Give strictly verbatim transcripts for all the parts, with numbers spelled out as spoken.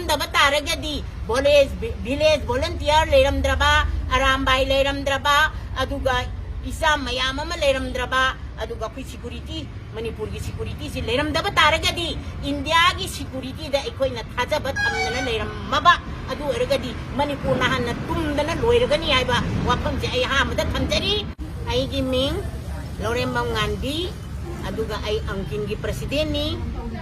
ꯂꯩꯔꯝꯗꯕ ꯇꯥꯔꯒꯗꯤ, ꯚꯣꯂꯦꯖ, village volunteer ꯂꯩꯔꯝꯗ꯭ꯔꯕ, Arambai ꯂꯩꯔꯝꯗ꯭ꯔꯕ, ꯑꯗꯨꯒ ꯏꯆꯥ ꯃꯌꯥꯝ ꯑꯃ ꯂꯩꯔꯝꯗ꯭ꯔꯕ, ꯑꯗꯨꯒ ꯑꯩꯈꯣꯏ ꯁꯤꯀꯨꯔꯤꯇꯤ, ꯃꯅꯤꯄꯨꯔꯒꯤ ꯁꯤꯀꯨꯔꯤꯇꯤꯁꯤ ꯂꯩꯔꯝꯗꯕ ꯇꯥꯔꯒꯗꯤ, ꯏꯟꯗꯤꯌꯥꯒꯤ ꯁꯤꯀꯨꯔꯤꯇꯤꯗ ꯑꯩꯈꯣꯏꯅ ꯊꯥꯖꯕ ꯊꯝꯗꯅ ꯂꯩꯔꯝꯃꯕ, ꯑꯗꯨ ꯑꯣꯏꯔꯒꯗꯤ ꯃꯅꯤꯄꯨꯔꯅ ꯍꯥꯟꯅ ꯇꯨꯝꯗꯅ ꯂꯣꯏꯔꯒꯅꯤ ꯍꯥꯏꯕ ꯋꯥꯐꯝꯁꯦ ꯑꯩ ꯑꯍꯥꯟꯕꯗ ꯊꯝꯖꯔꯤ꯫ ꯑꯩꯒꯤ ꯃꯤꯡ ꯂꯧꯔꯦꯝꯕꯝ ꯉꯥꯟꯕꯤ, ꯑꯗꯨꯒ ꯑꯩ ꯑꯪꯀꯤꯟꯒꯤ ꯄ꯭ꯔꯁꯤꯗꯦꯟꯅꯤ,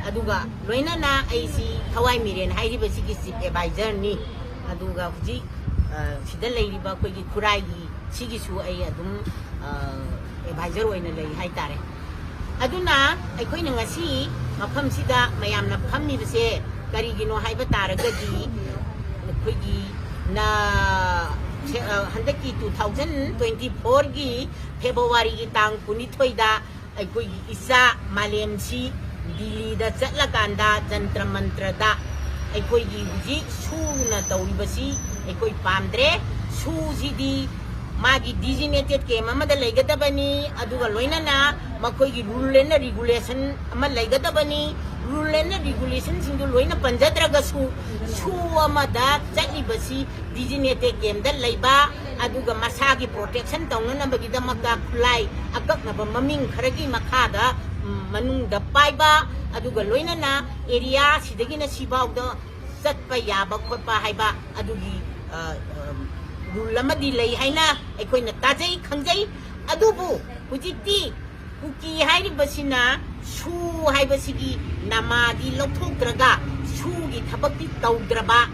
ꯑꯗꯨꯒ ꯂꯣꯏꯅꯅ ꯑꯩꯁꯤ ꯊꯋꯥꯏ ꯃꯤꯔꯦꯟ ꯍꯥꯏꯔꯤꯕꯁꯤꯒꯤ ꯆꯤꯐ ꯑꯦꯗꯚꯥꯏꯖꯔꯅꯤ꯫ ꯑꯗꯨꯒ ꯍꯧꯖꯤꯛ, ꯑ, ꯁꯤꯗ ꯂꯩꯔꯤꯕ ꯑꯩꯈꯣꯏꯒꯤ ꯈꯨꯔꯥꯏꯒꯤ ꯁꯤꯒꯤꯁꯨ ꯑꯩ ꯑꯗꯨꯝ, ꯑ, ꯑꯦꯗꯚꯥꯏꯖꯔ ꯑꯣꯏꯅ ꯂꯩ ꯍꯥꯏꯇꯥꯔꯦ꯫ ꯑꯗꯨꯅ ꯑꯩꯈꯣꯏꯅ ꯉꯁꯤ ꯃꯐꯝꯁꯤꯗ ꯃꯌꯥꯝꯅ ꯐꯝꯃꯤꯕꯁꯦ ꯀꯔꯤꯒꯤꯅꯣ ꯍꯥꯏꯕ ꯇꯥꯔꯒꯗꯤ, ꯑꯩꯈꯣꯏꯒꯤ ꯅ-, ꯁꯦ-, ꯑ, ꯍꯟꯗꯛꯀꯤ two thousand twenty fourꯒꯤ ꯐꯦꯕ꯭ꯔꯨꯋꯥꯔꯤꯒꯤ ꯇꯥꯡ ꯀꯨꯟꯅꯤꯊꯣꯏꯗ ꯑꯩꯈꯣꯏꯒꯤ ꯏꯆꯥ ꯃꯥꯂꯦꯝꯁꯤ ꯗꯤꯜꯂꯤꯗ ꯆꯠꯂꯀꯥꯟꯗ ꯖꯟꯇ꯭ꯔ ꯃꯟꯇ꯭ꯔꯗ ꯑꯩꯈꯣꯏꯒꯤ ꯍꯧꯖꯤꯛ ꯁꯨꯅ ꯇꯧꯔꯤꯕꯁꯤ ꯑꯩꯈꯣꯏ ꯄꯥꯝꯗ꯭ꯔꯦ꯫ ꯁꯨꯁꯤꯗꯤ ꯃꯥꯒꯤ designated camp ꯑꯃꯗ ꯂꯩꯒꯗꯕꯅꯤ, ꯑꯗꯨꯒ ꯂꯣꯏꯅꯅ ꯃꯈꯣꯏꯒꯤ rule and regulation ꯑꯃ ꯂꯩꯒꯗꯕꯅꯤ꯫ Rule and regulationꯁꯤꯡꯗꯨ ꯂꯣꯏꯅ ꯄꯟꯖꯗ꯭ꯔꯒꯁꯨ, ꯁꯨ ꯑꯃꯗ ꯆꯠꯂꯤꯕꯁꯤ designated campꯗ ꯂꯩꯕ, ꯑꯗꯨꯒ ꯃꯁꯥꯒꯤ protection ꯇꯧꯅꯅꯕꯒꯤꯗꯃꯛꯇ ꯈꯨꯠꯂꯥꯏ ꯑꯀꯛꯅꯕ ꯃꯃꯤꯡ ꯈꯔꯒꯤ ꯃꯈꯥꯗ, ꯎꯝ, ꯃꯅꯨꯡꯗ ꯄꯥꯏꯕ, ꯑꯗꯨꯒ ꯂꯣꯏꯅꯅ area ꯁꯤꯗꯒꯤꯅ ꯁꯤꯐꯥꯎꯗ ꯆꯠꯄ ꯌꯥꯕ ꯈꯣꯠꯄ ꯍꯥꯏꯕ ꯑꯗꯨꯒꯤ, ꯑ, ꯑ, rule ꯑꯃꯗꯤ ꯂꯩ ꯍꯥꯏꯅ ꯑꯩꯈꯣꯏꯅ ꯇꯥꯖꯩ, ꯈꯪꯖꯩ꯫ ꯑꯗꯨꯕꯨ ꯍꯧꯖꯤꯛꯇꯤ ꯀꯨꯀꯤ ꯍꯥꯏꯔꯤꯕꯁꯤꯅ ꯁꯨ ꯍꯥꯏꯕꯁꯤꯒꯤ ꯅꯃꯥꯗꯤ ꯂꯧꯊꯣꯛꯇ꯭ꯔꯒ, ꯁꯨꯒꯤ ꯊꯕꯛꯇꯤ ꯇꯧꯗ꯭ꯔꯕ,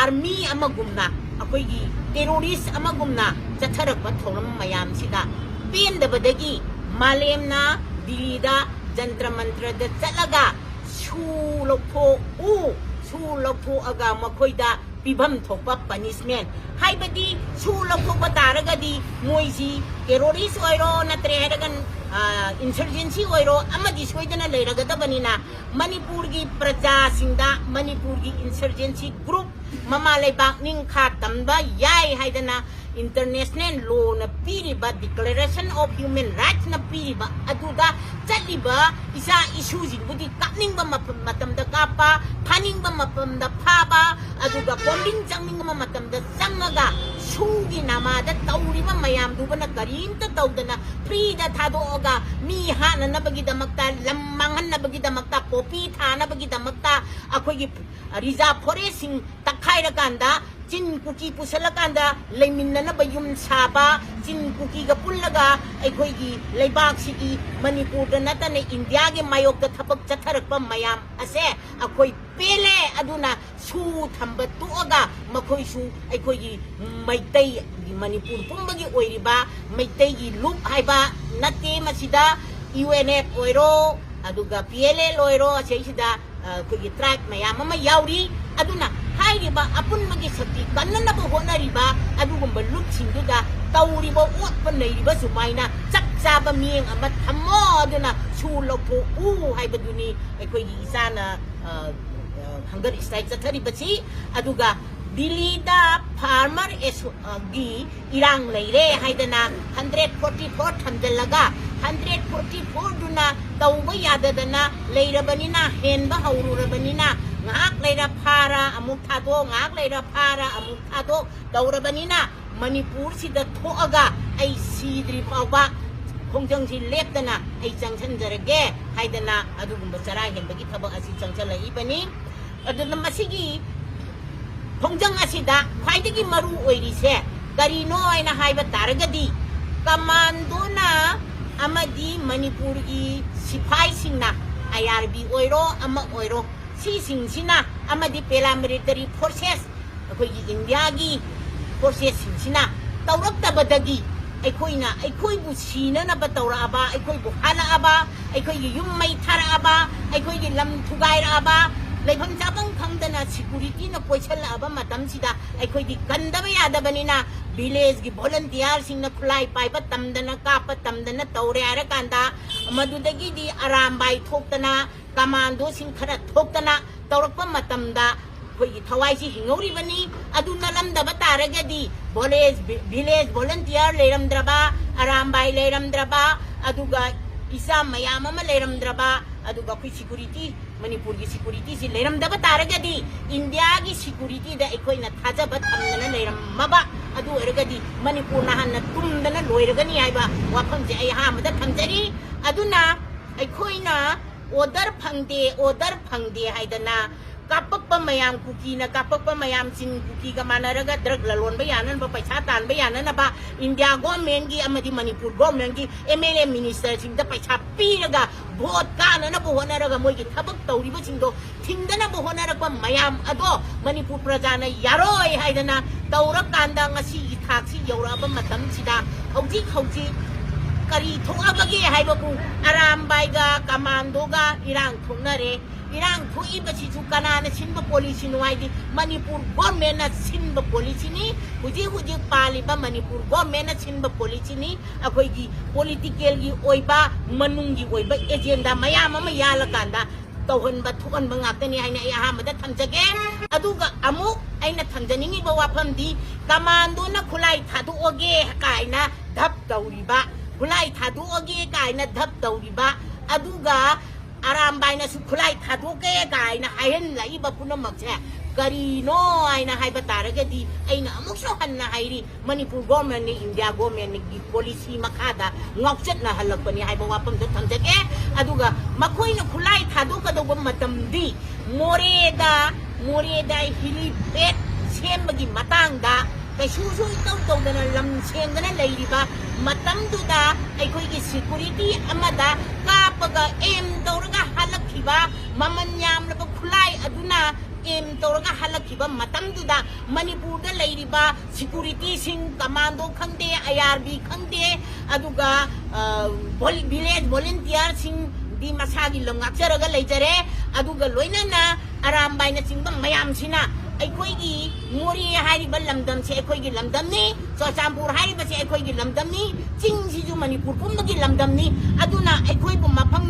army ꯑꯃꯒꯨꯝꯅ, ꯑꯩꯈꯣꯏꯒꯤ terrorist ꯑꯃꯒꯨꯝꯅ ꯆꯠꯊꯔꯛꯄ ꯊꯧꯔꯝ ꯃꯌꯥꯝꯁꯤꯗ ꯄꯦꯟꯗꯕꯗꯒꯤ ꯃꯥꯂꯦꯝꯅ ꯗꯤꯜꯂꯤꯗ ꯖꯟꯇ꯭ꯔ ꯃꯟꯇ꯭ꯔꯗ ꯆꯠꯂꯒ ꯁꯨ ꯂꯧꯊꯣꯛꯎ, ꯁꯨ ꯂꯧꯊꯣꯛꯑꯒ ꯃꯈꯣꯏꯗ ꯄꯤꯐꯝ ꯊꯣꯛꯄ punishment, ꯍꯥꯏꯕꯗꯤ ꯁꯨ ꯂꯧꯊꯣꯛꯄ ꯇꯥꯔꯒꯗꯤ ꯃꯣꯏꯁꯤ terrorist ꯑꯣꯏꯔꯣ, ꯅꯠꯇ꯭ꯔꯦ ꯍꯥꯏꯔꯒ, ꯑ, insurgency ꯑꯣꯏꯔꯣ, ꯑꯃꯗꯤ ꯁꯣꯏꯗꯅ ꯂꯩꯔꯒꯗꯕꯅꯤꯅ, ꯃꯅꯤꯄꯨꯔꯒꯤ ꯄ꯭ꯔꯖꯥꯁꯤꯡꯗ, ꯃꯅꯤꯄꯨꯔꯒꯤ insurgency group ꯃꯃꯥ ꯂꯩꯕꯥꯛ ꯅꯤꯡꯈꯥ ꯇꯝꯕ ꯌꯥꯏ ꯍꯥꯏꯗꯅ international lawꯅ ꯄꯤꯔꯤꯕ, Declaration of Human Rightsꯅ ꯄꯤꯔꯤꯕ ꯑꯗꯨꯗ ꯆꯠꯂꯤꯕ ꯏꯆꯥ ꯏꯁꯨꯁꯤꯡꯕꯨꯗꯤ ꯀꯥꯞꯅꯤꯡꯕ ꯃꯐꯝ, ꯃꯇꯝꯗ ꯀꯥꯞꯄ, ꯐꯥꯅꯤꯡꯕ ꯃꯐꯝꯗ ꯐꯥꯕ, ꯑꯗꯨꯒ ꯀꯣꯝꯕꯤꯟ ꯆꯪꯅꯤꯡꯕ ꯃꯇꯝꯗ ꯆꯪꯉꯒ ꯁꯨꯒꯤ ꯅꯃꯥꯗ ꯇꯧꯔꯤꯕ ꯃꯌꯥꯝꯗꯨꯕꯨꯅ ꯀꯔꯤꯝꯇ ꯇꯧꯗꯅ freeꯗ ꯊꯥꯗꯣꯛꯑꯒ ꯃꯤ ꯍꯥꯠꯅꯅꯕꯒꯤꯗꯃꯛꯇ, ꯂꯝ ꯃꯥꯡꯍꯟꯅꯕꯒꯤꯗꯃꯛꯇ, poppy ꯊꯥꯅꯕꯒꯤꯗꯃꯛꯇ, ꯑꯩꯈꯣꯏꯒꯤ reserve forestꯁꯤꯡ ꯇꯛꯈꯥꯏꯔꯀꯥꯟꯗ ꯆꯤꯟ ꯀꯨꯀꯤ ꯄꯨꯁꯜꯂꯀꯥꯟꯗ ꯂꯩꯃꯤꯟꯅꯅꯕ ꯌꯨꯝ ꯁꯥꯕ, ꯆꯤꯟ ꯀꯨꯀꯤꯒ ꯄꯨꯜꯂꯒ ꯑꯩꯈꯣꯏꯒꯤ ꯂꯩꯕꯥꯛꯁꯤꯒꯤ, ꯃꯅꯤꯄꯨꯔꯗ ꯅꯠꯇꯅ ꯏꯟꯗꯤꯌꯥꯒꯤ ꯃꯥꯌꯣꯛꯇ ꯊꯕꯛ ꯆꯠꯊꯔꯛꯄ ꯃꯌꯥꯝ ꯑꯁꯦ ꯑꯩꯈꯣꯏ ꯄꯦꯜꯂꯦ꯫ ꯑꯗꯨꯅ ꯁꯨ ꯊꯝꯕ ꯇꯣꯛꯑꯒ ꯃꯈꯣꯏꯁꯨ ꯑꯩꯈꯣꯏꯒꯤ ꯃꯩꯇꯩ, ꯃꯅꯤꯄꯨꯔ ꯄꯨꯝꯕꯒꯤ ꯑꯣꯏꯔꯤꯕ ꯃꯩꯇꯩꯒꯤ ꯂꯨꯞ ꯍꯥꯏꯕ ꯅꯠꯇꯦ꯫ ꯃꯁꯤꯗ UNF ꯑꯣꯏꯔꯣ, ꯑꯗꯨꯒ PLL ꯑꯣꯏꯔꯣ, ꯑꯁꯤꯁꯤꯗ ꯑ, ꯑꯩꯈꯣꯏꯒꯤ tribe ꯃꯌꯥꯝ ꯑꯃ ꯌꯥꯎꯔꯤ꯫ ꯑꯗꯨꯅ ꯍꯥꯏꯔꯤꯕ ꯑꯄꯨꯟꯕꯒꯤ ꯁꯛꯇꯤ ꯀꯟꯅꯅꯕ ꯍꯣꯠꯅꯔꯤꯕ ꯑꯗꯨꯒꯨꯝꯕ ꯂꯨꯞꯁꯤꯡꯗꯨꯗ ꯇꯧꯔꯤꯕ ꯑꯣꯠꯄ ꯅꯩꯔꯤꯕ ꯁꯨꯃꯥꯏꯅ ꯆꯞ ꯆꯥꯕ ꯃꯤꯠꯌꯦꯡ ꯑꯃ ꯊꯝꯃꯣ꯫ ꯑꯗꯨꯅ ꯁꯨ ꯂꯧꯊꯣꯛꯎ ꯍꯥꯏꯕꯗꯨꯅꯤ ꯑꯩꯈꯣꯏꯒꯤ ꯏꯆꯥꯅ, ꯑ, ꯑ, hunger strike ꯆꯠꯊꯔꯤꯕꯁꯤ꯫ ꯑꯗꯨꯒ ꯗꯤꯜꯂꯤꯗ farmer ꯑꯦꯁꯣ-, ꯑ, ꯒꯤ ꯏꯔꯥꯡ ꯂꯩꯔꯦ ꯍꯥꯏꯗꯅ hundred forty four ꯊꯝꯖꯤꯜꯂꯒ, hundred forty fourꯗꯨꯅ ꯇꯧꯕ ꯌꯥꯗꯗꯅ ꯂꯩꯔꯕꯅꯤꯅ, ꯍꯦꯟꯕ ꯍꯧꯔꯨꯔꯕꯅꯤꯅ, ꯉꯥꯏꯍꯥꯛ ꯂꯩꯔ ꯐꯥꯔ ꯑꯃꯨꯛ ꯊꯥꯗꯣꯛ, ꯉꯥꯏꯍꯥꯛ ꯂꯩꯔ ꯐꯥꯔ ꯑꯃꯨꯛ ꯊꯥꯗꯣꯛ ꯇꯧꯔꯕꯅꯤꯅ, ꯃꯅꯤꯄꯨꯔꯁꯤꯗ ꯊꯣꯛꯑꯒ ꯑꯩ ꯁꯤꯗ꯭ꯔꯤ ꯐꯥꯎꯕ ꯈꯣꯡꯖꯪꯁꯤ ꯂꯦꯞꯇꯅ ꯑꯩ ꯆꯪꯁꯤꯟꯖꯔꯒꯦ ꯍꯥꯏꯗꯅ ꯑꯗꯨꯒꯨꯝꯕ ꯆꯔꯥ ꯍꯦꯟꯕꯒꯤ ꯊꯕꯛ ꯑꯁꯤ ꯆꯪꯁꯤꯜꯂꯛꯏꯕꯅꯤ꯫ ꯑꯗꯨꯅ ꯃꯁꯤꯒꯤ ꯈꯣꯡꯖꯪ ꯑꯁꯤꯗ ꯈ꯭ꯋꯥꯏꯗꯒꯤ ꯃꯔꯨ ꯑꯣꯏꯔꯤꯁꯦ ꯀꯔꯤꯅꯣ ꯍꯥꯏꯅ ꯍꯥꯏꯕ ꯇꯥꯔꯒꯗꯤ, ꯀꯃꯥꯟꯗꯣꯅ ꯑꯃꯗꯤ ꯃꯅꯤꯄꯨꯔꯒꯤ ꯁꯤꯐꯥꯏꯁꯤꯡꯅ, IRB ꯑꯣꯏꯔꯣ, ꯑꯃ ꯑꯣꯏꯔꯣ, ꯁꯤꯁꯤꯡꯁꯤꯅ ꯑꯃꯗꯤ paramilitary forces, ꯑꯩꯈꯣꯏꯒꯤ ꯏꯟꯗꯤꯌꯥꯒꯤ forcesꯁꯤꯡꯁꯤꯅ ꯇꯧꯔꯛꯇꯕꯗꯒꯤ ꯑꯩꯈꯣꯏꯅ, ꯑꯩꯈꯣꯏꯕꯨ ꯁꯤꯅꯅꯕ ꯇꯧꯔꯛꯑꯕ, ꯑꯩꯈꯣꯏꯕꯨ ꯍꯥꯠꯂꯛꯑꯕ, ꯑꯩꯈꯣꯏꯒꯤ ꯌꯨꯝ ꯃꯩ ꯊꯥꯔꯛꯑꯕ, ꯑꯩꯈꯣꯏꯒꯤ ꯂꯝ ꯊꯨꯒꯥꯏꯔꯛꯑꯕ, ꯂꯩꯐꯝ ꯆꯥꯐꯝ ꯈꯪꯗꯅ securityꯅ ꯀꯣꯏꯁꯜꯂꯛꯑꯕ ꯃꯇꯝꯁꯤꯗ ꯑꯩꯈꯣꯏꯗꯤ ꯀꯟꯗꯕ ꯌꯥꯗꯕꯅꯤꯅ villageꯀꯤ volunteerꯁꯤꯡꯅ ꯈꯨꯠꯂꯥꯏ ꯄꯥꯏꯕ ꯇꯝꯗꯅ, ꯀꯥꯞꯄ ꯇꯝꯗꯅ ꯇꯧꯔꯦ ꯍꯥꯏꯔꯀꯥꯟꯗ, ꯃꯗꯨꯗꯒꯤꯗꯤ ꯑꯔꯥꯝꯕꯥꯏ ꯊꯣꯛꯇꯅ, commandoꯁꯤꯡ ꯈꯔ ꯊꯣꯛꯇꯅ ꯇꯧꯔꯛꯄ ꯃꯇꯝꯗ ꯑꯩꯈꯣꯏꯒꯤ ꯊꯋꯥꯏꯁꯤ ꯍꯤꯡꯍꯧꯔꯤꯕꯅꯤ꯫ ꯑꯗꯨ ꯅꯠꯂꯝꯗꯕ ꯇꯥꯔꯒꯗꯤ ꯚꯣꯂꯦꯖ, ꯚꯤꯂꯦꯖ ꯚꯣꯂꯟꯇꯤꯌꯔ ꯂꯩꯔꯝꯗ꯭ꯔꯕ, ꯑꯔꯥꯝꯕꯥꯏ ꯂꯩꯔꯝꯗ꯭ꯔꯕ, ꯑꯗꯨꯒ ꯏꯆꯥ ꯃꯌꯥꯝ ꯑꯃ ꯂꯩꯔꯝꯗ꯭ꯔꯕ, ꯑꯗꯨꯒ ꯑꯩꯈꯣꯏ ꯁꯤꯀꯨꯔꯤꯇꯤ, ꯃꯅꯤꯄꯨꯔꯒꯤ ꯁꯤꯀꯨꯔꯤꯇꯤꯁꯤ ꯂꯩꯔꯝꯗꯕ ꯇꯥꯔꯒꯗꯤ, ꯏꯟꯗꯤꯌꯥꯒꯤ ꯁꯤꯀꯨꯔꯤꯇꯤꯗ ꯑꯩꯈꯣꯏꯅ ꯊꯥꯖꯕ ꯊꯝꯗꯅ ꯂꯩꯔꯝꯃꯕ, ꯑꯗꯨ ꯑꯣꯏꯔꯒꯗꯤ ꯃꯅꯤꯄꯨꯔꯅ ꯍꯥꯟꯅ ꯇꯨꯝꯗꯅ ꯂꯣꯏꯔꯒꯅꯤ ꯍꯥꯏꯕ ꯋꯥꯐꯝꯁꯦ ꯑꯩ ꯑꯍꯥꯟꯕꯗ ꯊꯝꯖꯔꯤ꯫ ꯑꯗꯨꯅ ꯑꯩꯈꯣꯏꯅ ꯑꯣꯗꯔ ꯐꯪꯗꯦ, ꯑꯣꯗꯔ ꯐꯪꯗꯦ ꯍꯥꯏꯗꯅ ꯀꯥꯞꯄꯛꯄ ꯃꯌꯥꯝ, ꯀꯨꯀꯤꯅ ꯀꯥꯞꯄꯛꯄ ꯃꯌꯥꯝꯁꯤꯡ, ꯀꯨꯀꯤꯒ ꯃꯥꯟꯅꯔꯒ ꯗ꯭ꯔꯒ ꯂꯂꯣꯟꯕ ꯌꯥꯅꯅꯕ, ꯄꯩꯁꯥ ꯇꯥꯟꯕ ꯌꯥꯅꯅꯕ ꯏꯟꯗꯤꯌꯥ ꯒꯣꯔꯃꯦꯟꯒꯤ ꯑꯃꯗꯤ ꯃꯅꯤꯄꯨꯔ ꯒꯣꯔꯃꯦꯟꯒꯤ ꯑꯦꯝ ꯑꯦꯜ ꯑꯦ ꯃꯤꯅꯤꯁꯇꯔꯁꯤꯡꯗ ꯄꯩꯁꯥ ꯄꯤꯔꯒ ꯚꯣꯠ ꯀꯥꯅꯅꯕ ꯍꯣꯠꯅꯔꯒ ꯃꯣꯏꯒꯤ ꯊꯕꯛ ꯇꯧꯔꯤꯕꯁꯤꯡꯗꯣ ꯊꯤꯡꯗꯅꯕ ꯍꯣꯠꯅꯔꯛꯄ ꯃꯌꯥꯝ ꯑꯗꯣ ꯃꯅꯤꯄꯨꯔ ꯄ꯭ꯔꯖꯥꯅ ꯌꯥꯔꯣꯏ ꯍꯥꯏꯗꯅ ꯇꯧꯔꯀꯥꯟꯗ ꯉꯁꯤꯒꯤ ꯊꯥꯛꯁꯤ ꯌꯧꯔꯛꯑꯕ ꯃꯇꯝꯁꯤꯗ ꯍꯧꯖꯤꯛ ꯍꯧꯖꯤꯛ ꯀꯔꯤ ꯊꯣꯛꯑꯕꯒꯦ ꯍꯥꯏꯕꯕꯨ ꯑꯔꯥꯝꯕꯥꯏꯒ ꯀꯃꯥꯟꯗꯣꯒ ꯏꯔꯥꯡ ꯊꯣꯛꯅꯔꯦ꯫ ꯏꯔꯥꯡ ꯊꯣꯛꯏꯕꯁꯤꯁꯨ ꯀꯅꯥꯅ ꯁꯤꯟꯕ ꯄꯣꯂꯤꯁꯤꯅꯣ ꯍꯥꯏꯗꯤ ꯃꯅꯤꯄꯨꯔ ꯒꯣꯔꯃꯦꯟꯅ ꯁꯤꯟꯕ ꯄꯣꯂꯤꯁꯤꯅꯤ꯫ ꯍꯧꯖꯤꯛ ꯍꯧꯖꯤꯛ ꯄꯥꯜꯂꯤꯕ ꯃꯅꯤꯄꯨꯔ ꯒꯣꯔꯃꯦꯟꯅ ꯁꯤꯟꯕ ꯄꯣꯂꯤꯁꯤꯅꯤ꯫ ꯑꯩꯈꯣꯏꯒꯤ ꯄꯣꯂꯤꯇꯤꯀꯦꯜꯒꯤ ꯑꯣꯏꯕ, ꯃꯅꯨꯡꯒꯤ ꯑꯣꯏꯕ ꯑꯦꯖꯦꯟꯗꯥ ꯃꯌꯥꯝ ꯑꯃ ꯌꯥꯜꯂꯀꯥꯟꯗ ꯇꯧꯍꯟꯕ ꯊꯣꯛꯍꯟꯕ ꯉꯥꯛꯇꯅꯤ ꯍꯥꯏꯅ ꯑꯩ ꯑꯍꯥꯟꯕꯗ ꯊꯝꯖꯒꯦ꯫ ꯑꯗꯨꯒ ꯑꯃꯨꯛ ꯑꯩꯅ ꯊꯝꯖꯅꯤꯡꯉꯤꯕ ꯋꯥꯐꯝꯗꯤ ꯀꯃꯥꯟꯗꯣꯅ ꯈꯨꯠꯂꯥꯏ ꯊꯥꯗꯣꯛꯑꯒꯦ ꯀꯥꯏꯅ ꯙꯞ ꯇꯧꯔꯤꯕ, ꯈꯨꯠꯂꯥꯏ ꯊꯥꯗꯣꯛꯑꯒꯦ ꯀꯥꯏꯅ ꯙꯞ ꯇꯧꯔꯤꯕ, ꯑꯗꯨꯒ ꯑꯔꯥꯝꯕꯥꯏꯅꯁꯨ ꯈꯨꯠꯂꯥꯏ ꯊꯥꯗꯣꯛꯀꯦ ꯀꯥꯏꯅ ꯍꯥꯏꯍꯜꯂꯛꯏꯕ ꯄꯨꯝꯅꯃꯛꯁꯦ ꯀꯔꯤꯅꯣ ꯍꯥꯏꯅ ꯍꯥꯏꯕ ꯇꯥꯔꯒꯗꯤ ꯑꯩꯅ ꯑꯃꯨꯛꯁꯨ ꯍꯟꯅ ꯍꯥꯏꯔꯤ, ꯃꯅꯤꯄꯨꯔ ꯒꯣꯔꯃꯦꯟꯅ ꯏꯟꯗꯤꯌꯥ ꯒꯣꯔꯃꯦꯟꯒꯤ ꯄꯣꯂꯤꯁꯤ ꯃꯈꯥꯗ ꯉꯥꯎꯆꯠꯅꯍꯜꯂꯛꯄꯅꯤ ꯍꯥꯏꯕ ꯋꯥꯐꯝꯗꯣ ꯊꯝꯖꯒꯦ꯫ ꯑꯗꯨꯒ ꯃꯈꯣꯏꯅ ꯈꯨꯠꯂꯥꯏ ꯊꯥꯗꯣꯛꯀꯗꯧꯕ ꯃꯇꯝꯗꯤ ꯃꯣꯔꯦꯗ, ꯃꯣꯔꯦꯗ ꯍꯤꯂꯤꯄꯦꯗ ꯁꯦꯝꯕꯒꯤ ꯃꯇꯥꯡꯗ ꯀꯩꯁꯨꯁꯨ ꯏꯇꯧ ꯇꯧꯗꯅ ꯂꯝ ꯁꯦꯡꯗꯅ ꯂꯩꯔꯤꯕ ꯃꯇꯝꯗꯨꯗ ꯑꯩꯈꯣꯏꯒꯤ ꯁꯤꯀꯨꯔꯤꯇꯤ ꯑꯃꯗ ꯀꯥꯞꯄꯒ ꯑꯦꯝ ꯇꯧꯔꯒ ꯍꯜꯂꯛꯈꯤꯕ ꯃꯃꯜ ꯌꯥꯝꯂꯕ ꯈꯨꯠꯂꯥꯏ ꯑꯗꯨꯅ ꯑꯦꯝ ꯇꯧꯔꯒ ꯍꯜꯂꯛꯈꯤꯕ ꯃꯇꯝꯗꯨꯗ ꯃꯅꯤꯄꯨꯔꯗ ꯂꯩꯔꯤꯕ ꯁꯤꯀꯨꯔꯤꯇꯤꯁꯤꯡ, ꯀꯃꯥꯟꯗꯣ ꯈꯪꯗꯦ, ꯑꯥꯏ ꯑꯥꯔ ꯕꯤ ꯈꯪꯗꯦ, ꯑꯗꯨꯒ, ꯑ, ꯚꯣꯂꯤ-, ꯚꯤꯂꯦꯖ ꯚꯣꯂꯨꯟꯇꯤꯌꯔꯁꯤꯡꯗꯤ ꯃꯁꯥꯒꯤ ꯂꯝ ꯉꯥꯛꯆꯔꯒ ꯂꯩꯖꯔꯦ꯫ ꯑꯗꯨꯒ ꯂꯣꯏꯅꯅ ꯑꯔꯥꯝꯕꯥꯏꯅꯆꯤꯡꯕ ꯃꯌꯥꯝꯁꯤꯅ ꯑꯩꯈꯣꯏꯒꯤ ꯃꯣꯔꯦ ꯍꯥꯏꯔꯤꯕ ꯂꯝꯗꯝꯁꯦ ꯑꯩꯈꯣꯏꯒꯤ ꯂꯝꯗꯝꯅꯤ, ꯆꯨꯔꯆꯥꯟꯄꯨꯔ ꯍꯥꯏꯔꯤꯕꯁꯦ ꯑꯩꯈꯣꯏꯒꯤ ꯂꯝꯗꯝꯅꯤ, ꯆꯤꯡꯁꯤꯁꯨ ꯃꯅꯤꯄꯨꯔ ꯄꯨꯝꯕꯒꯤ ꯂꯝꯗꯝꯅꯤ꯫ ꯑꯗꯨꯅ ꯑꯩꯈꯣꯏꯕꯨ ꯃꯐꯝ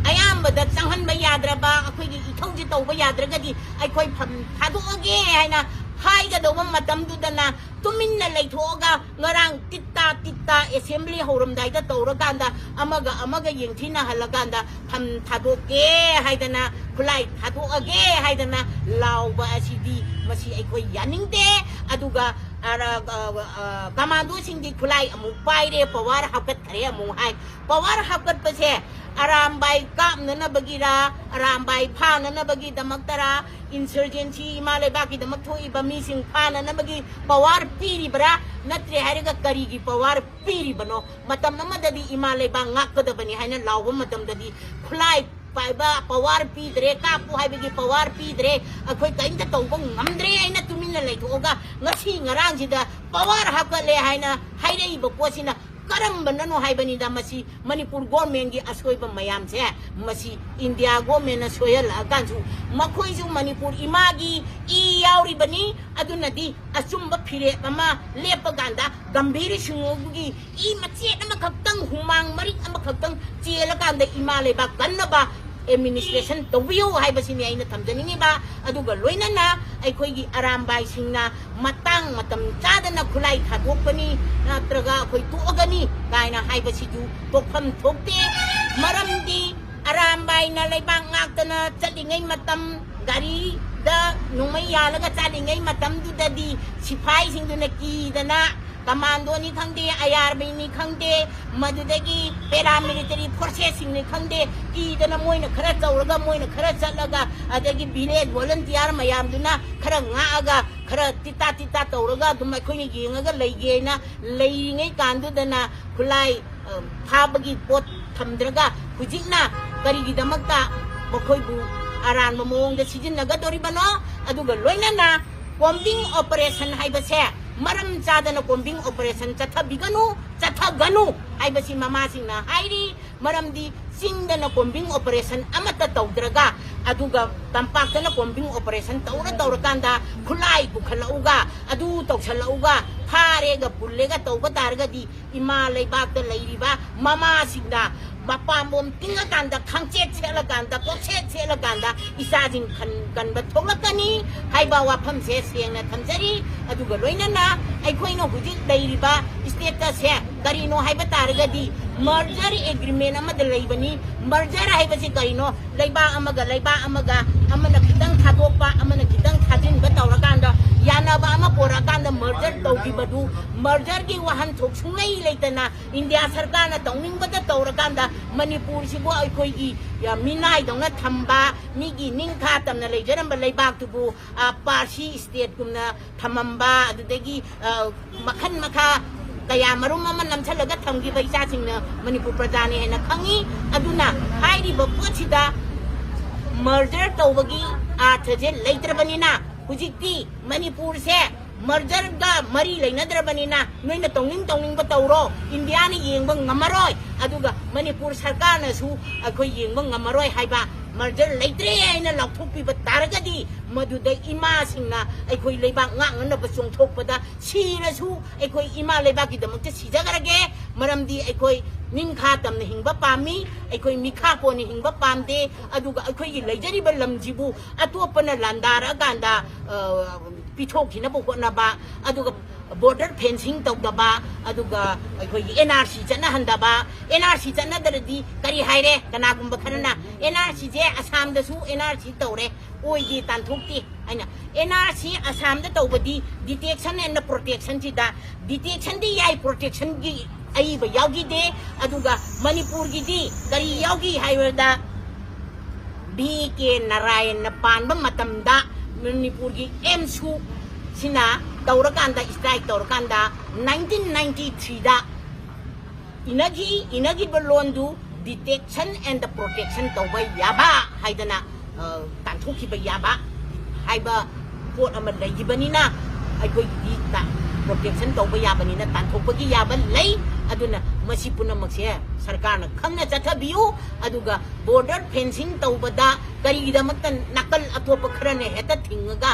ꯑꯌꯥꯝꯕꯗ ꯆꯪꯍꯟꯕ ꯌꯥꯗ꯭ꯔꯕ, ꯑꯩꯈꯣꯏꯒꯤ ꯏꯊꯧꯁꯦ ꯇꯧꯕ ꯌꯥꯗ꯭ꯔꯒꯗꯤ ꯑꯩꯈꯣꯏ ꯐꯝ ꯊꯥꯗꯣꯛꯑꯒꯦ ꯍꯥꯏꯅ ꯍꯥꯏꯒꯗꯧꯕ ꯃꯇꯝꯗꯨꯗꯅ ꯇꯨꯃꯤꯟꯅ ꯂꯩꯊꯣꯛꯑꯒ ꯉꯔꯥꯡ ꯇꯤꯠꯇꯥ ꯇꯤꯠꯇꯥ ꯑꯦꯁꯦꯝꯕ꯭ꯂꯤ ꯍꯧꯔꯝꯗꯥꯏꯗ ꯇꯧꯔꯀꯥꯟꯗ ꯑꯃꯒ ꯑꯃꯒ ꯌꯦꯡꯊꯤꯅꯍꯜꯂꯀꯥꯟꯗ ꯐꯝ ꯊꯥꯗꯣꯛꯀꯦ ꯍꯥꯏꯗꯅ, ꯈꯨꯠꯂꯥꯏ ꯊꯥꯗꯣꯛꯑꯒꯦ ꯍꯥꯏꯗꯅ ꯂꯥꯎꯕ ꯑꯁꯤꯗꯤ ꯃꯁꯤ ꯑꯩꯈꯣꯏ ꯌꯥꯅꯤꯡꯗꯦ꯫ ꯑꯗꯨꯒ ꯑꯔ-, ꯑ, ꯑ, ꯀꯃꯥꯟꯗꯣꯁꯤꯡꯗꯤ ꯈꯨꯠꯂꯥꯏ ꯑꯃꯨꯛ ꯄꯥꯏꯔꯦ, ꯄꯋꯥꯔ ꯍꯥꯞꯀꯠꯈ꯭ꯔꯦ ꯑꯃꯨꯛ ꯍꯥꯏ꯫ ꯄꯋꯥꯔ ꯍꯥꯞꯀꯠꯄꯁꯦ ꯑꯔꯥꯝꯕꯥꯏ ꯀꯥꯞꯅꯅꯕꯒꯤꯔ, ꯑꯔꯥꯝꯕꯥꯏ ꯐꯥꯅꯅꯕꯒꯤꯗꯃꯛꯇꯔ, ꯏꯟꯁꯔꯖꯦꯟꯁꯤ ꯏꯃꯥ ꯂꯩꯕꯥꯛꯀꯤꯗꯃꯛ ꯊꯣꯛꯏꯕ ꯃꯤꯁꯤꯡ ꯐꯥꯅꯅꯕꯒꯤ ꯄꯋꯥꯔ ꯄꯤꯔꯤꯕ꯭ꯔꯥ? ꯅꯠꯇ꯭ꯔꯦ ꯍꯥꯏꯔꯒ ꯀꯔꯤꯒꯤ ꯄꯋꯥꯔ ꯄꯤꯔꯤꯕꯅꯣ? ꯃꯇꯝ ꯑꯃꯗꯗꯤ ꯏꯃꯥ ꯂꯩꯕꯥꯛ ꯉꯥꯛꯀꯗꯕꯅꯤ ꯍꯥꯏꯅ ꯂꯥꯎꯕ ꯃꯇꯝꯗꯗꯤ ꯈꯨꯠꯂꯥꯏ ꯄꯥꯏꯕ ꯄꯋꯥꯔ ꯄꯤꯗ꯭ꯔꯦ, ꯀꯥꯞꯄꯨ ꯍꯥꯏꯕꯒꯤ ꯄꯋꯥꯔ ꯄꯤꯗ꯭ꯔꯦ, ꯑꯩꯈꯣꯏ ꯀꯔꯤꯝꯇ ꯇꯧꯕ ꯉꯝꯗ꯭ꯔꯦ ꯍꯥꯏꯅ ꯇꯨꯃꯤꯟꯅ ꯂꯩꯊꯣꯛꯑꯒ ꯉꯁꯤ ꯉꯔꯥꯡꯁꯤꯗ ꯄꯋꯥꯔ ꯍꯥꯞꯀꯠꯂꯦ ꯍꯥꯏꯅ ꯍꯥꯏꯔꯛꯏꯕ ꯄꯣꯠꯁꯤꯅ ꯀꯔꯝꯕꯅꯅꯣ ꯍꯥꯏꯕꯅꯤꯗ꯫ ꯃꯁꯤ ꯃꯅꯤꯄꯨꯔ ꯒꯣꯔꯃꯦꯟꯒꯤ ꯑꯁꯣꯏꯕ ꯃꯌꯥꯝꯁꯦ ꯃꯁꯤ ꯏꯟꯗꯤꯌꯥ ꯒꯣꯔꯃꯦꯟꯅ ꯁꯣꯏꯍꯜꯂꯛꯑꯀꯥꯟꯁꯨ ꯃꯈꯣꯏꯁꯨ ꯃꯅꯤꯄꯨꯔ ꯏꯃꯥꯒꯤ ꯏ ꯌꯥꯎꯔꯤꯕꯅꯤ꯫ ꯑꯗꯨꯅꯗꯤ ꯑꯆꯨꯝꯕ ꯐꯤꯔꯦꯞ ꯑꯃ ꯂꯦꯞꯄ ꯀꯥꯟꯗ ꯒꯝꯚꯤꯔ ꯁꯤꯡꯍꯒꯤ ꯏ ꯃꯆꯦꯠ ꯑꯃꯈꯛꯇꯪ, ꯍꯨꯃꯥꯡ ꯃꯔꯤꯛ ꯑꯃꯈꯛꯇꯪ ꯆꯦꯜꯂꯀꯥꯟꯗ ꯏꯃꯥ ꯂꯩꯕꯥꯛ ꯀꯟꯅꯕ ꯑꯦꯗꯃꯤꯅꯤꯁꯇ꯭ꯔꯦꯁꯟ ꯇꯧꯕꯤꯌꯨ ꯍꯥꯏꯕꯁꯤꯅꯤ ꯑꯩꯅ ꯊꯝꯖꯅꯤꯡꯉꯤꯕ꯫ ꯑꯗꯨꯒ ꯂꯣꯏꯅꯅ ꯑꯩꯈꯣꯏꯒꯤ ꯑꯔꯥꯝꯕꯥꯏꯁꯤꯡꯅ ꯃꯇꯥꯡ ꯃꯇꯝ ꯆꯥꯗꯅ ꯈꯨꯠꯂꯥꯏ ꯊꯥꯗꯣꯛꯄꯅꯤ ꯅꯠꯇ꯭ꯔꯒ ꯑꯩꯈꯣꯏ ꯇꯣꯛꯑꯒꯅꯤ ꯀꯥꯏꯅ ꯍꯥꯏꯕꯁꯤꯁꯨ ꯇꯣꯛꯐꯝ ꯊꯣꯛꯇꯦ꯫ ꯃꯔꯝꯗꯤ ꯑꯔꯥꯝꯕꯥꯏꯅ ꯂꯩꯕꯥꯛ ꯉꯥꯛꯇꯅ ꯆꯠꯂꯤꯉꯩ ꯃꯇꯝ, ꯒꯥꯔꯤꯗ ꯅꯣꯡꯃꯩ ꯌꯥꯜꯂꯒ ꯆꯠꯂꯤꯉꯩ ꯃꯇꯝꯗꯨꯗꯗꯤ ꯁꯤꯐꯥꯏꯁꯤꯡꯗꯨꯅ ꯀꯤꯗꯅ ꯀꯃꯥꯟꯗꯣꯅꯤ ꯈꯪꯗꯦ, ꯑꯥꯏ ꯑꯥꯔ ꯕꯤꯅꯤ ꯈꯪꯗꯦ, ꯃꯗꯨꯗꯒꯤ ꯄꯦꯔꯥꯃꯤꯂꯤꯇꯔꯤ ꯐꯣꯔꯁꯦꯁꯁꯤꯡꯅꯤ ꯈꯪꯗꯦ, ꯀꯤꯗꯅ ꯃꯣꯏꯅ ꯈꯔ ꯇꯧꯔꯒ ꯃꯣꯏꯅ ꯈꯔ ꯆꯠꯂꯒ ꯑꯗꯒꯤ ꯚꯤꯂꯦꯖ ꯚꯣꯂꯟꯇꯤꯌꯥꯔ ꯃꯌꯥꯝꯗꯨꯅ ꯈꯔ ꯉꯥꯛꯑꯒ ꯈꯔ ꯇꯤꯇꯥ ꯇꯤꯇꯥ ꯇꯧꯔꯒ ꯑꯗꯨꯝ ꯑꯩꯈꯣꯏꯅ ꯌꯦꯡꯉꯒ ꯂꯩꯒꯦꯅ ꯂꯩꯔꯤꯉꯩ ꯀꯥꯟꯗꯨꯗꯅ ꯈꯨꯠꯂꯥꯏ, ꯑ, ꯐꯥꯕꯒꯤ ꯄꯣꯠ ꯊꯝꯗ꯭ꯔꯒ ꯍꯧꯖꯤꯛꯅ ꯀꯔꯤꯒꯤꯗꯃꯛꯇ ꯃꯈꯣꯏꯕꯨ ꯑꯔꯥꯟꯕ ꯃꯑꯣꯡꯗ ꯁꯤꯖꯤꯟꯅꯒꯗꯧꯔꯤꯕꯅꯣ? ꯑꯗꯨꯒ ꯂꯣꯏꯅꯅ ꯀꯣꯝꯕꯤꯡ ꯑꯣꯄꯔꯦꯁꯟ ꯍꯥꯏꯕꯁꯦ ꯃꯔꯝ ꯆꯥꯗꯅ ꯀꯣꯝꯕꯤꯡ ꯑꯣꯄꯔꯦꯁꯟ ꯆꯠꯊꯕꯤꯒꯅꯨ, ꯆꯠꯊꯒꯅꯨ ꯍꯥꯏꯕꯁꯤ ꯃꯃꯥꯁꯤꯡꯅ ꯍꯥꯏꯔꯤ꯫ ꯃꯔꯝꯗꯤ ꯆꯤꯡꯗꯅ combing operation ꯑꯃꯠꯇ ꯇꯧꯗ꯭ꯔꯒ, ꯑꯗꯨꯒ ꯇꯝꯄꯥꯛꯇꯅ combing operation ꯇꯧꯔ ꯇꯧꯔꯀꯥꯟꯗ ꯈꯨꯠꯂꯥꯏ ꯄꯨꯈꯠꯂꯛꯎꯒ, ꯑꯗꯨ ꯇꯧꯁꯜꯂꯛꯎꯒ, ꯐꯥꯔꯦꯒ ꯄꯨꯜꯂꯦꯒ ꯇꯧꯕ ꯇꯥꯔꯒꯗꯤ, ꯏꯃꯥ ꯂꯩꯕꯥꯛꯇ ꯂꯩꯔꯤꯕ ꯃꯃꯥꯁꯤꯡꯅ ꯃꯄꯥꯝꯕꯣꯝ ꯇꯤꯡꯉꯀꯥꯟꯗ, ꯈꯪꯆꯦꯠ ꯁꯦꯠꯂꯀꯥꯟꯗ, ꯀꯣꯛꯁꯦꯠ ꯁꯦꯠꯂꯀꯥꯟꯗ ꯏꯆꯥꯁꯤꯡ ꯈꯟ ꯀꯟꯕ ꯊꯣꯛꯂꯛꯀꯅꯤ ꯍꯥꯏꯕ ꯋꯥꯐꯝꯁꯦ ꯁꯦꯡꯅ ꯊꯝꯖꯔꯤ꯫ ꯑꯗꯨꯒ ꯂꯣꯏꯅꯅ ꯑꯩꯈꯣꯏꯅ ꯍꯧꯖꯤꯛ ꯂꯩꯔꯤꯕ status ꯁꯦ ꯀꯔꯤꯅꯣ ꯍꯥꯏꯕ ꯇꯥꯔꯒꯗꯤ, merger agreement ꯑꯃꯗ ꯂꯩꯕꯅꯤ꯫ Merger ꯍꯥꯏꯕꯁꯤ ꯀꯔꯤꯅꯣ? ꯂꯩꯕꯥꯛ ꯑꯃꯒ ꯂꯩꯕꯥꯛ ꯑꯃꯒ, ꯑꯃꯅ ꯈꯤꯇꯪ ꯊꯥꯗꯣꯛꯄ, ꯑꯃꯅ ꯈꯤꯇꯪ ꯊꯥꯖꯤꯟꯕ ꯇꯧꯔꯀꯥꯟꯗ, ꯌꯥꯅꯕ ꯑꯃ ꯄꯣꯔꯛꯑꯀꯥꯟꯗ merger ꯇꯧꯈꯤꯕꯗꯨ, merger ꯒꯤ ꯋꯥꯍꯟꯊꯣꯛ ꯁꯨꯡꯂꯩ ꯂꯩꯇꯅ ꯏꯟꯗꯤꯌꯥ ꯁꯔꯀꯥꯔꯅ ꯇꯧꯅꯤꯡꯕꯗ ꯇꯧꯔꯀꯥꯟꯗ, ꯃꯅꯤꯄꯨꯔꯁꯤꯕꯨ ꯑꯩꯈꯣꯏꯒꯤ, ꯑ, ꯃꯤꯅꯥꯏꯗꯧꯅ ꯊꯝꯕ, ꯃꯤꯒꯤ ꯅꯤꯡꯈꯥ ꯇꯝꯅ ꯂꯩꯖꯔꯝꯕ ꯂꯩꯕꯥꯛꯇꯨꯕꯨ, ꯑ, ꯄꯥꯔꯁꯤ state ꯀꯨꯝꯅ ꯊꯝꯃꯝꯕ, ꯑꯗꯨꯗꯒꯤ, ꯑ, ꯃꯈꯜ ꯃꯈꯥ ꯀꯌꯥ ꯃꯔꯨꯝ ꯑꯃ ꯅꯝꯁꯤꯜꯂꯒ ꯊꯝꯈꯤꯕ ꯏꯆꯥꯁꯤꯡꯅ ꯃꯅꯤꯄꯨꯔ ꯄ꯭ꯔꯖꯥꯅꯤ ꯍꯥꯏꯅ ꯈꯪꯉꯤ꯫ ꯑꯗꯨꯅ ꯍꯥꯏꯔꯤꯕ ꯄꯣꯠꯁꯤꯗ merger ꯇꯧꯕꯒꯤ ꯑꯥꯔꯊꯁꯦ ꯂꯩꯇ꯭ꯔꯕꯅꯤꯅ, ꯍꯧꯖꯤꯛꯇꯤ ꯃꯅꯤꯄꯨꯔꯁꯦ merger ꯒ ꯃꯔꯤ ꯂꯩꯅꯗ꯭ꯔꯕꯅꯤꯅ, ꯅꯣꯏꯅ ꯇꯧꯅꯤꯡ ꯇꯧꯅꯤꯡꯕ ꯇꯧꯔꯣ, ꯏꯟꯗꯤꯌꯥꯅ ꯌꯦꯡꯕ ꯉꯝꯃꯔꯣꯏ, ꯑꯗꯨꯒ ꯃꯅꯤꯄꯨꯔ ꯁꯔꯀꯥꯔꯅꯁꯨ ꯑꯩꯈꯣꯏ ꯌꯦꯡꯕ ꯉꯝꯃꯔꯣꯏ ꯍꯥꯏꯕ, merger ꯂꯩꯇ꯭ꯔꯦ ꯍꯥꯏꯅ ꯂꯥꯎꯊꯣꯛꯄꯤꯕ ꯇꯥꯔꯒꯗꯤ, ꯃꯗꯨꯗ ꯏꯃꯥꯁꯤꯡꯅ ꯑꯩꯈꯣꯏ ꯂꯩꯕꯥꯛ ꯉꯥꯛꯅꯅꯕ ꯆꯣꯡꯊꯣꯛꯄꯗ ꯁꯤꯔꯁꯨ ꯑꯩꯈꯣꯏ ꯏꯃꯥ ꯂꯩꯕꯥꯛꯀꯤꯗꯃꯛꯇ ꯁꯤꯖꯈ꯭ꯔꯒꯦ꯫ ꯃꯔꯝꯗꯤ ꯑꯩꯈꯣꯏ ꯅꯤꯡꯈꯥ ꯇꯝꯅ ꯍꯤꯡꯕ ꯄꯥꯝꯃꯤ, ꯑꯩꯈꯣꯏ ꯃꯤꯈꯥ ꯄꯣꯟꯅ ꯍꯤꯡꯕ ꯄꯥꯝꯗꯦ꯫ ꯑꯗꯨꯒ ꯑꯩꯈꯣꯏꯒꯤ ꯂꯩꯖꯔꯤꯕ ꯂꯝꯁꯤꯕꯨ ꯑꯇꯣꯞꯄꯅ ꯂꯥꯟꯗꯥꯔꯛꯑꯀꯥꯟꯗ, ꯑ, ꯄꯤꯊꯣꯛꯈꯤꯅꯕ ꯍꯣꯠꯅꯕ, ꯑꯗꯨꯒ border fencing ꯇꯧꯗꯕ, ꯑꯗꯨꯒ ꯑꯩꯈꯣꯏꯒꯤ NRC ꯆꯠꯅꯍꯟꯗꯕ꯫ NRC ꯆꯠꯅꯗ꯭ꯔꯗꯤ ꯀꯔꯤ ꯍꯥꯏꯔꯦ? ꯀꯅꯥꯒꯨꯝꯕ ꯈꯔꯅ NRC ꯁꯦ ꯑꯁꯥꯝꯗꯁꯨ NRC ꯇꯧꯔꯦ, ꯑꯣꯏꯗꯦ, ꯇꯥꯟꯊꯣꯛꯇꯦ ꯍꯥꯏꯅ꯫ NRC ꯑꯁꯥꯝꯗ ꯇꯧꯕꯗꯤ detection and protection ꯁꯤꯗ, detection ꯗꯤ ꯌꯥꯏ, protection ꯒꯤ ꯑꯏꯕ ꯌꯥꯎꯈꯤꯗꯦ꯫ ꯑꯗꯨꯒ ꯃꯅꯤꯄꯨꯔꯒꯤꯗꯤ ꯀꯔꯤ ꯌꯥꯎꯈꯤ ꯍꯥꯏꯕꯗ, ꯚꯤ ꯀꯦ ꯅꯥꯔꯥꯌꯟꯅ ꯄꯥꯟꯕ ꯃꯇꯝꯗ ꯃꯅꯤꯄꯨꯔꯒꯤ AMSU ꯁꯤꯅ ꯇꯧꯔꯀꯥꯟꯗ, strike ꯇꯧꯔꯀꯥꯟꯗ, nineteen ninety three ꯗ ꯏꯅꯈꯤ, ꯏꯅꯈꯤꯕ ꯂꯣꯟꯗꯨ detection and protection ꯇꯧꯕ ꯌꯥꯕ ꯍꯥꯏꯗꯅ, ꯑ, ꯇꯥꯟꯊꯣꯛꯈꯤꯕ ꯌꯥꯕ ꯍꯥꯏꯕ ꯄꯣꯠ ꯑꯃ ꯂꯩꯈꯤꯕꯅꯤꯅ, ꯑꯩꯈꯣꯏꯒꯤꯗꯤ ꯇ-, protection ꯇꯧꯕ ꯌꯥꯕꯅꯤꯅ ꯇꯥꯟꯊꯣꯛꯄꯒꯤ ꯌꯥꯕ ꯂꯩ꯫ ꯑꯗꯨꯅ ꯃꯁꯤ ꯄꯨꯝꯅꯃꯛꯁꯦ ꯁꯔꯀꯥꯔꯅ ꯈꯪꯅ ꯆꯠꯊꯕꯤꯌꯨ꯫ ꯑꯗꯨꯒ border fencing ꯇꯧꯕꯗ ꯀꯔꯤꯒꯤꯗꯃꯛꯇ ꯅꯥꯀꯜ ꯑꯇꯣꯞꯄ ꯈꯔꯅ ꯍꯦꯛꯇ ꯊꯤꯡꯉꯒ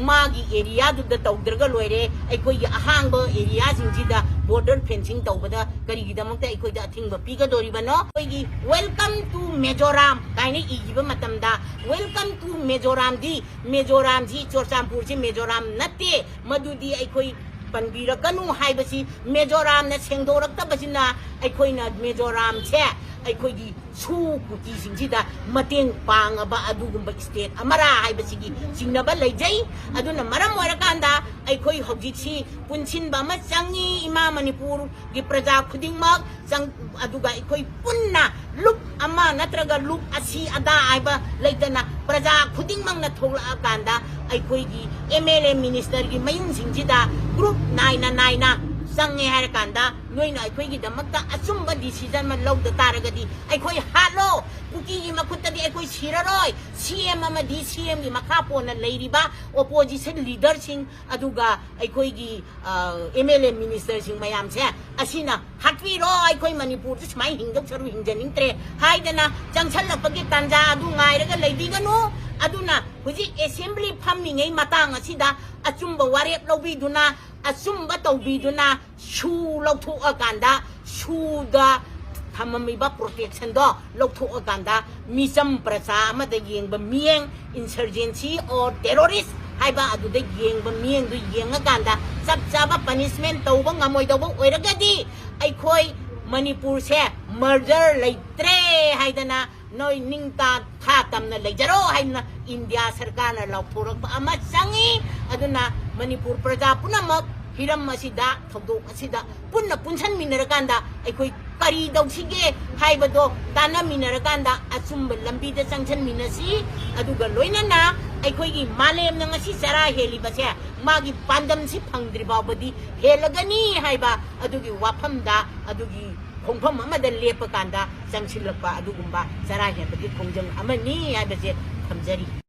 ꯃꯥꯒꯤ areaꯗꯨꯗ ꯇꯧꯗ꯭ꯔꯒ ꯂꯣꯏꯔꯦ? ꯑꯩꯈꯣꯏꯒꯤ ꯑꯍꯥꯡꯕ areaꯁꯤꯡꯁꯤꯗ border fencing ꯇꯧꯕꯗ ꯀꯔꯤꯒꯤꯗꯃꯛꯇ ꯑꯩꯈꯣꯏꯗ ꯑꯊꯤꯡꯕ ꯄꯤꯒꯗꯣꯔꯤꯕꯅꯣ? ꯑꯩꯈꯣꯏꯒꯤ "Welcome to Mizoram" ꯀꯥꯏꯅ ꯏꯈꯤꯕ ꯃꯇꯝꯗ, "Welcome to Mizoramꯗꯤ, ꯃꯤꯖꯣꯔꯥꯝꯁꯤ, ꯆꯨꯔꯆꯥꯟꯄꯨꯔꯁꯤ ꯃꯤꯖꯣꯔꯥꯝ ꯅꯠꯇꯦ, ꯃꯗꯨꯗꯤ ꯑꯩꯈꯣꯏ ꯄꯟꯕꯤꯔꯛꯀꯅꯨ" ꯍꯥꯏꯕꯁꯤ ꯃꯤꯖꯣꯔꯥꯝꯅ ꯁꯦꯡꯗꯣꯔꯛꯇꯕꯁꯤꯅ ꯑꯩꯈꯣꯏꯅ ꯃꯤꯖꯣꯔꯥꯝꯁꯦ ꯑꯩꯈꯣꯏꯒꯤ ꯁꯨ ꯀꯨꯀꯤꯁꯤꯡꯁꯤꯗ ꯃꯇꯦꯡ ꯄꯥꯡꯉꯕ ꯑꯗꯨꯒꯨꯝꯕ state ꯑꯃꯔꯥ ꯍꯥꯏꯕꯁꯤꯒꯤ ꯆꯤꯡꯅꯕ ꯂꯩꯖꯩ꯫ ꯑꯗꯨꯅ ꯃꯔꯝ ꯑꯣꯏꯔꯀꯥꯟꯗ ꯑꯩꯈꯣꯏ ꯍꯧꯖꯤꯛꯁꯤ ꯄꯨꯟꯁꯤꯟꯕ ꯑꯃ ꯆꯪꯉꯤ꯫ ꯏꯃꯥ ꯃꯅꯤꯄꯨꯔꯒꯤ ꯄ꯭ꯔꯖꯥ ꯈꯨꯗꯤꯡꯃꯛ ꯆꯪ-, ꯑꯗꯨꯒ ꯑꯩꯈꯣꯏ ꯄꯨꯟꯅ ꯂꯨꯞ ꯑꯃ ꯅꯠꯇ꯭ꯔꯒ ꯂꯨꯞ ꯑꯁꯤ ꯑꯗꯥ ꯍꯥꯏꯕ ꯂꯩꯇꯅ ꯄ꯭ꯔꯖꯥ ꯈꯨꯗꯤꯡꯃꯛꯅ ꯊꯣꯛꯂꯛꯑꯀꯥꯟꯗ ꯑꯩꯈꯣꯏꯒꯤ MLA ministerꯒꯤ ꯃꯌꯨꯝꯁꯤꯡꯁꯤꯗ group ꯅꯥꯏꯅ ꯅꯥꯏꯅ ꯆꯪꯉꯦ ꯍꯥꯏꯔꯀꯥꯟꯗ ꯅꯣꯏꯅ ꯑꯩꯈꯣꯏꯒꯤꯗꯃꯛꯇ ꯑꯆꯨꯝꯕ decision ꯑꯃ ꯂꯧꯗ ꯇꯥꯔꯒꯗꯤ ꯑꯩꯈꯣꯏ ꯍꯥꯠꯂꯣ, ꯀꯨꯀꯤꯒꯤ ꯃꯈꯨꯠꯇꯗꯤ ꯑꯩꯈꯣꯏ ꯁꯤꯔꯔꯣꯏ꯫ CM ꯑꯃꯗꯤ CMꯒꯤ ꯃꯈꯥ ꯄꯣꯟꯅ ꯂꯩꯔꯤꯕ opposition leaderꯁꯤꯡ ꯑꯗꯨꯒ ꯑꯩꯈꯣꯏꯒꯤ, ꯑ, MLA ministerꯁꯤꯡ ꯃꯌꯥꯝꯁꯦ ꯑꯁꯤꯅ ꯍꯥꯠꯄꯤꯔꯣ, ꯑꯩꯈꯣꯏ ꯃꯅꯤꯄꯨꯔꯗ ꯁꯨꯃꯥꯏꯅ ꯍꯤꯡꯗꯧ ꯁꯔꯨꯛ ꯍꯤꯡꯖꯅꯤꯡꯗ꯭ꯔꯦ ꯍꯥꯏꯗꯅ ꯆꯪꯁꯜꯂꯛꯄꯒꯤ ꯇꯥꯟꯖꯥ ꯑꯗꯨ ꯉꯥꯏꯔꯒ ꯂꯩꯕꯤꯒꯅꯨ꯫ ꯑꯗꯨꯅ ꯍꯧꯖꯤꯛ assembly ꯐꯝꯃꯤꯉꯩ ꯃꯇꯥꯡ ꯑꯁꯤꯗ ꯑꯆꯨꯝꯕ ꯋꯥꯔꯦꯞ ꯂꯧꯕꯤꯗꯨꯅ, ꯑꯆꯨꯝꯕ ꯇꯧꯕꯤꯗꯨꯅ, ꯁꯨ ꯂꯧꯊꯣꯛꯑꯀꯥꯟꯗ ꯁꯨꯗ ꯊꯝꯃꯝꯃꯤꯕ protectionꯗꯣ ꯂꯧꯊꯣꯛꯑꯀꯥꯟꯗ ꯃꯤꯆꯝ ꯄ꯭ꯔꯖꯥ ꯑꯃꯗ ꯌꯦꯡꯕ ꯃꯤꯠꯌꯦꯡ, insurgency or terrorist ꯍꯥꯏꯕ ꯑꯗꯨꯗ ꯌꯦꯡꯕ ꯃꯤꯠꯌꯦꯡꯗꯨ ꯌꯦꯡꯉꯀꯥꯟꯗ ꯆꯞ ꯆꯥꯕ punishment ꯇꯧꯕ ꯉꯝꯃꯣꯏꯗꯧꯕ ꯑꯣꯏꯔꯒꯗꯤ ꯑꯩꯈꯣꯏ ꯃꯅꯤꯄꯨꯔꯁꯦ murder ꯂꯩꯇ꯭ꯔꯦ ꯍꯥꯏꯗꯅ ꯅꯣꯏ ꯅꯤꯡꯇꯥ ꯊꯥ ꯇꯝꯅ ꯂꯩꯖꯔꯣ ꯍꯥꯏꯅ ꯏꯟꯗꯤꯌꯥ ꯁꯔꯀꯥꯔꯅ ꯂꯥꯎꯊꯣꯔꯛꯄ ꯑꯃ ꯆꯪꯉꯤ꯫ ꯑꯗꯨꯅ ꯃꯅꯤꯄꯨꯔ ꯄ꯭ꯔꯖꯥ ꯄꯨꯝꯅꯃꯛ ꯍꯤꯔꯝ ꯑꯁꯤꯗ, ꯊꯧꯗꯣꯛ ꯑꯁꯤꯗ ꯄꯨꯟꯅ ꯄꯨꯟꯁꯟꯃꯤꯟꯅꯔꯀꯥꯟꯗ ꯑꯩꯈꯣꯏ ꯀꯔꯤ ꯇꯧꯁꯤꯒꯦ ꯍꯥꯏꯕꯗꯣ ꯇꯥꯟꯅꯃꯤꯟꯅꯔꯀꯥꯟꯗ ꯑꯆꯨꯝꯕ ꯂꯝꯕꯤꯗ ꯆꯪꯁꯟꯃꯤꯟꯅꯁꯤ꯫ ꯑꯗꯨꯒ ꯂꯣꯏꯅꯅ ꯑꯩꯈꯣꯏꯒꯤ ꯃꯥꯂꯦꯝꯅ ꯉꯁꯤ ꯆꯔꯥ ꯍꯦꯜꯂꯤꯕꯁꯦ ꯃꯥꯒꯤ ꯄꯥꯟꯗꯝꯁꯤ ꯐꯪꯗ꯭ꯔꯤ ꯐꯥꯎꯕꯗꯤ ꯍꯦꯜꯂꯒꯅꯤ ꯍꯥꯏꯕ ꯑꯗꯨꯒꯤ ꯋꯥꯐꯝꯗ, ꯑꯗꯨꯒꯤ ꯈꯣꯡꯐꯝ ꯑꯃꯗ ꯂꯦꯞꯄ ꯀꯥꯟꯗ ꯆꯪꯁꯤꯜꯂꯛꯄ ꯑꯗꯨꯒꯨꯝꯕ ꯆꯔꯥ ꯍꯦꯟꯕꯒꯤ ꯈꯣꯡꯖꯪ ꯑꯃꯅꯤ ꯍꯥꯏꯕꯁꯦ ꯊꯝꯖꯔꯤ꯫